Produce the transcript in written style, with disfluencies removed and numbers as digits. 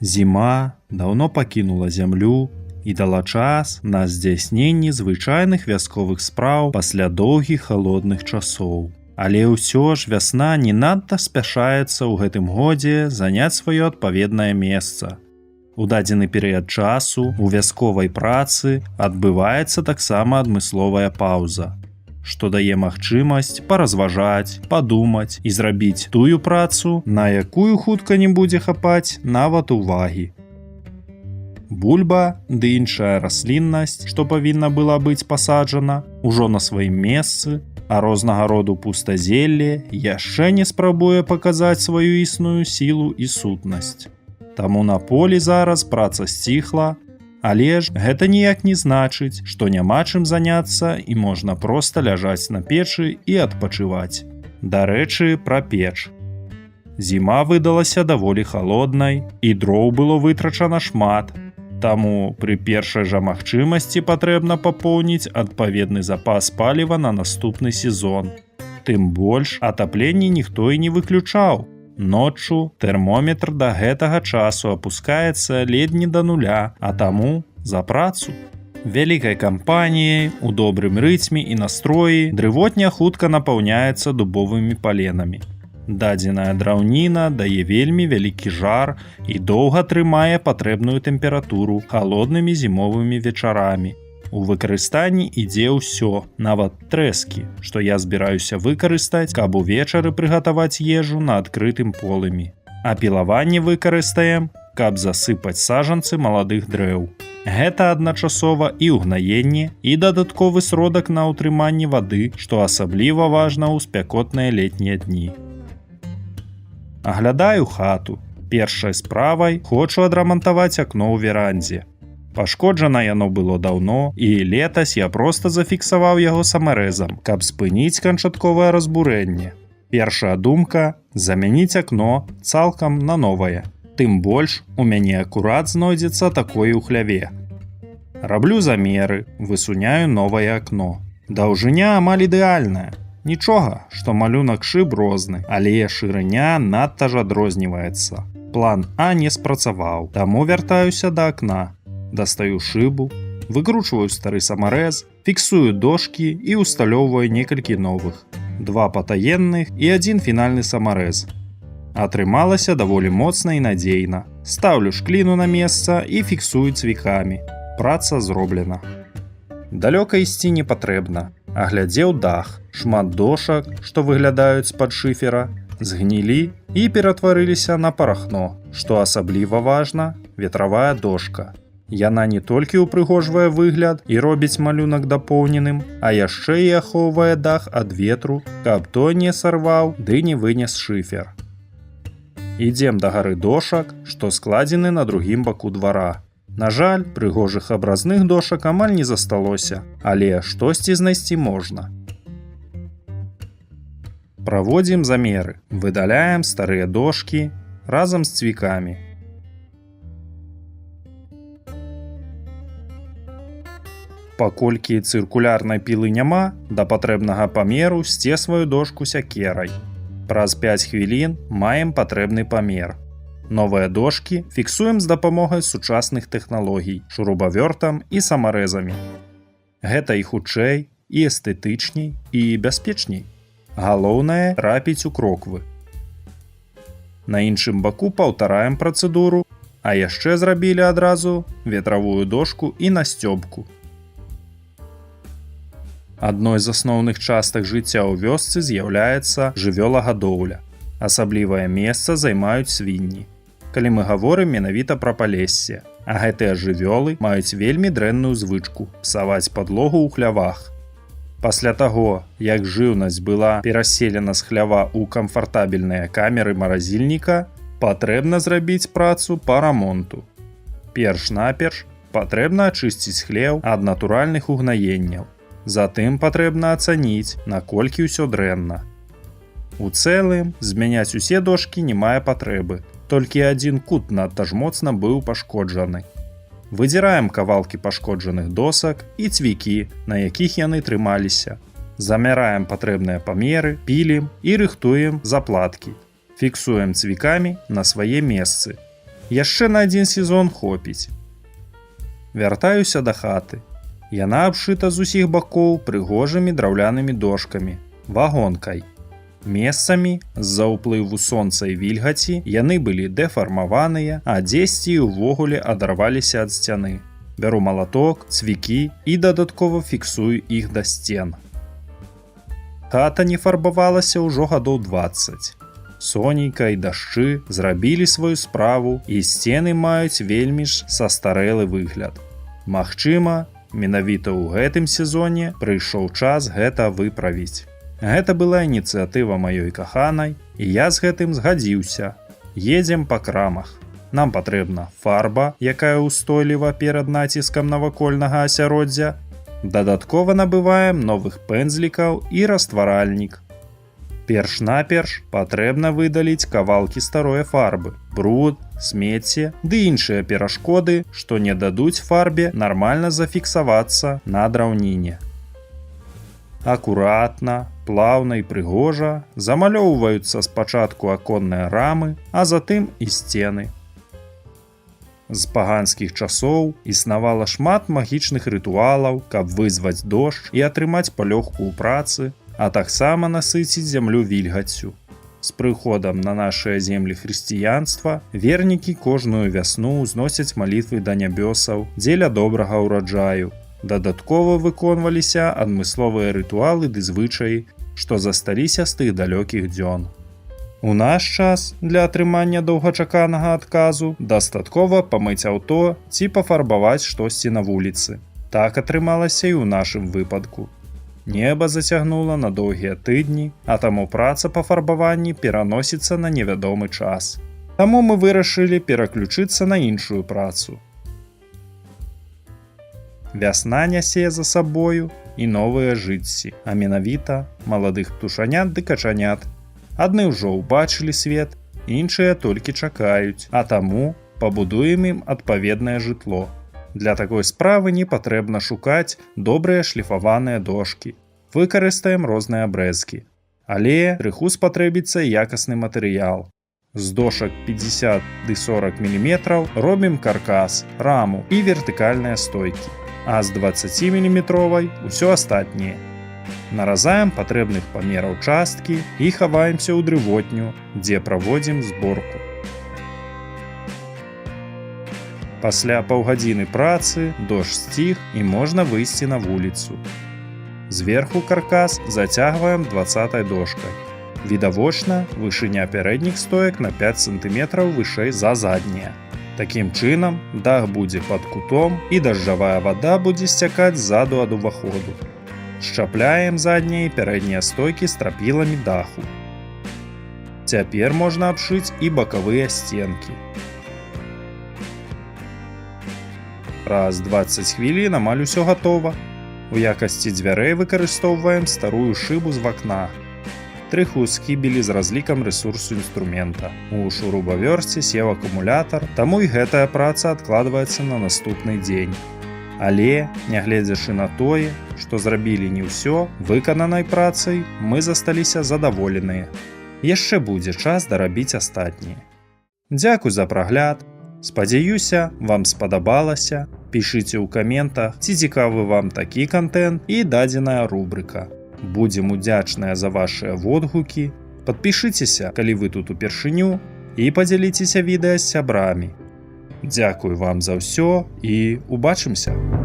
Зіма даўно пакінула зямлю і дала час на здзяйсненне звычайных вясковых спраў пасля доўгіх халодных часоў. Але ўсё ж вясна не надта спяшаецца ў гэтым годзе заняць сваё адпаведнае месца. У дадзены перыяд часу у вясковай працы адбываецца таксама адмысловая паўза, што дае магчымасць паразважаць, падумаць і зрабіць тую працу, на якую хутка не будзе хапаць нават увагі. Бульба ды іншая расліннасць, што павінна была быць пасаджана, ужо на сваім месцы, а рознага роду пустазелле яшчэ не спрабуе паказаць сваю існую сілу і сутнасць. Таму на полі зараз праца сціхла, але ж гэта ніяк не значыць, што няма чым заняцца і можна проста ляжаць на печы і адпачываць. Дарэчы, пра печ. Зіма выдалася даволі халоднай, і дроў было вытрачана шмат. Таму пры першай жа магчымасці патрэбна папоўніць адпаведны запас паліва на наступны сезон. Тым больш атапленне ніхто і не выключаў. Ноччу тэрмометр да гэтага часу апускаецца ледзь не да нуля, а таму за працу. Вялікай кампаніяй, у добрым рытме і настроі дрывотня хутка напаўняецца дубовымі паленамі. Дадзеная драўніна дае вельмі вялікі жар і доўга трымае патрэбную тэмпературу халоднымі зімовымі вечарамі. У выкарыстанні ідзе ўсё, нават трэскі, што я збіраюся выкарыстаць, каб увечары прыгатаваць ежу на адкрытым полымі. А пілаванне выкарыстаем, каб засыпаць сажанцы маладых дрэў. Гэта адначасова і ўгнаенне, і дадатковы сродак на ўтрыманне вады, што асабліва важна ў спякотныя летнія дні. Аглядаю хату. Першай справай хочу адрамантаваць акно ў верандзе. Пашкоджана яно было даўно, і летась я проста зафіксаваў яго самарэзам, каб спыніць канчатковае разбурэнне. Першая думка — замяніць акно цалкам на новае. Тым больш у мяне акурат знойдзецца такое ў хляве. Раблю замеры, высуняю новае акно. Даўжыня амаль ідэальная. Нічога, што малюнак шыб розны, але шырыня надта ж адрозніваецца. План А не спрацаваў, таму вяртаюся да акна. Дастаю шыбу, выкручваю стары самарэз, фіксую дошкі і ўсталёўваю некалькі новых. Два патаенных і адзін фінальны самарэз. Атрымалася даволі моцна і надзейна. Стаўлю шкліну на месца і фіксую цвікамі. Праца зроблена. Далёка ісці не патрэбна. Аглядзеў дах, шмат дошак, што выглядаюць з-пад шыфера, згнілі і ператварыліся на парахно. Што асабліва важна, ветравая дошка. Яна не толькі ўпрыгожвае выгляд і робіць малюнак дапоўненым, а яшчэ і ахоўвае дах ад ветру, каб той не сарваў ды не вынес шыфер. Ідзем да гары дошак, што складзены на другім баку двара. На жаль, прыгожых абразных дошак амаль не засталося, але штосьці знайсці можна. Праводзім замеры, выдаляем старыя дошкі разам з цвікамі. Паколькі цыркулярнай пілы няма, да патрэбнага памеру сцесваю дошку сякерай. Праз 5 хвілін маем патрэбны памер. Новыя дошкі фіксуем з дапамогай сучасных тэхналогій, шурубавёртам і самарэзамі. Гэта і хутчэй, і эстэтычней, і бяспечней. Галоўнае — трапіць у кроквы. На іншым баку паўтараем працэдуру, а яшчэ зрабілі адразу ветравую дошку і насцёбку. Адной з асноўных частак жыцця ў вёсцы з'яўляецца жывёлагадоўля. Асаблівае месца займаюць свінні. Калі мы гаворым менавіта пра Палессе, а гэтыя жывёлы маюць вельмі дрэнную звычку псаваць падлогу ў хлявах. Пасля таго, як жыўнасць была пераселена з хлява ў камфартабельныя камеры маразільніка, патрэбна зрабіць працу па рамонту. Перш-наперш патрэбна ачысціць хлеў ад натуральных угнаенняў. Затым патрэбна ацаніць, наколькі ўсё дрэнна. У цэлым змяняць усе дошкі не мае патрэбы, толькі адзін кут надта ж моцна быў пашкоджаны. Выдзіраем кавалкі пашкоджаных досак і цвікі, на якіх яны трымаліся. Замяраем патрэбныя памеры, пілім і рыхтуем заплаткі. Фіксуем цвікамі на свае месцы. Яшчэ на адзін сезон хопіць. Вяртаюся да хаты. Яна абшыта з усіх бакоў прыгожымі драўлянымі дошкамі, вагонкай. Месцамі з-за ўплыву сонца і вільгаці яны былі дэфармаваныя, а дзесьці і ўвогуле адарваліся ад сцяны. Бяру малаток, цвікі і дадаткова фіксую іх да сцен. Хата не фарбавалася ўжо гадоў 20. Сонейка і дажджы зрабілі сваю справу, і сцены маюць вельмі ж састарэлы выгляд. Магчыма, менавіта ў гэтым сезоне прыйшоў час гэта выправіць. Гэта была ініцыятыва маёй каханай, і я з гэтым згадзіўся. Едзем па крамах. Нам патрэбна фарба, якая ўстойліва перад націскам навакольнага асяроддзя. Дадаткова набываем новых пэнзлікаў і растваральнік. Перш-наперш патрэбна выдаліць кавалкі старой фарбы, бруд, смецце ды іншыя перашкоды, што не дадуць фарбе нармальна зафіксавацца на драўніне. Акуратна, плаўна і прыгожа замалёўваюцца спачатку аконныя рамы, а затым і сцены. З паганскіх часоў існавала шмат магічных рытуалаў, каб вызваць дождж і атрымаць палёгку ў працы, а таксама насыціць зямлю вільгаццю. З прыходам на нашыя землі хрысціянства вернікі кожную вясну ўзносяць малітвы да нябёсаў дзеля добрага ўраджаю. Дадаткова выконваліся адмысловыя рытуалы ды звычаі, што засталіся з тых далёкіх дзён. У наш час для атрымання доўгачаканага адказу дастаткова памыць аўто ці пафарбаваць штосьці на вуліцы. Так атрымалася і ў нашым выпадку. Неба зацягнула на доўгія тыдні, а таму праца па фарбаванні пераносіцца на невядомы час. Таму мы вырашылі пераключыцца на іншую працу. Вясна нясе за сабою і новыя жыцці, а менавіта маладых птушанят ды качанят. Адны ўжо ўбачылі свет, іншыя толькі чакаюць, а таму пабудуем ім адпаведнае жытло. Для такой справы не патрэбна шукаць добрыя шліфаваныя дошкі. Выкарыстаем розныя абрэзкі. Але крыху спатрэбіцца якасны матэрыял. З дошак 50 ды 40 мм робім каркас, раму і вертыкальныя стойкі, а з 20 мм усё астатняе. Наразаем патрэбных памераў часткі і хаваемся ў дрывотню, дзе праводзім зборку. Пасля паўгадзіны працы дождж сціх, і можна выйсці на вуліцу. Зверху каркас зацягваем 20 дошкай. Відавочна, вышыня пярэдніх стоек на 5 см вышэй за заднія. Такім чынам, дах будзе пад кутом, і дажджавая вада будзе сцякаць ззаду ад уваходу. Счапляем заднія і пярэднія стойкі страпіламі даху. Цяпер можна абшыць і бакавыя сценкі. Праз 20 хвілін амаль усё гатова. У якасці дзвярэй выкарыстоўваем старую шыбу з вакна. Трыху схібілі з разлікам рэсурсу інструмента. У шурубавёртцы сеў акумулятар, таму і гэтая праца адкладваецца на наступны дзень. Але, нягледзячы на тое, што зрабілі не ўсё, выкананай працай мы засталіся задаволеныя. Яшчэ будзе час дарабіць астатняе. Дзякуй за прагляд. Спадзяюся, вам спадабалася. Пішыце ў каментах, ці цікавы вам такі кантэнт і дадзеная рубрыка. Будзем удзячныя за вашыя водгукі. Падпішыцеся, калі вы тут упершыню, і падзяліцеся відэа з сябрамі. Дзякуй вам за ўсё і убачымся!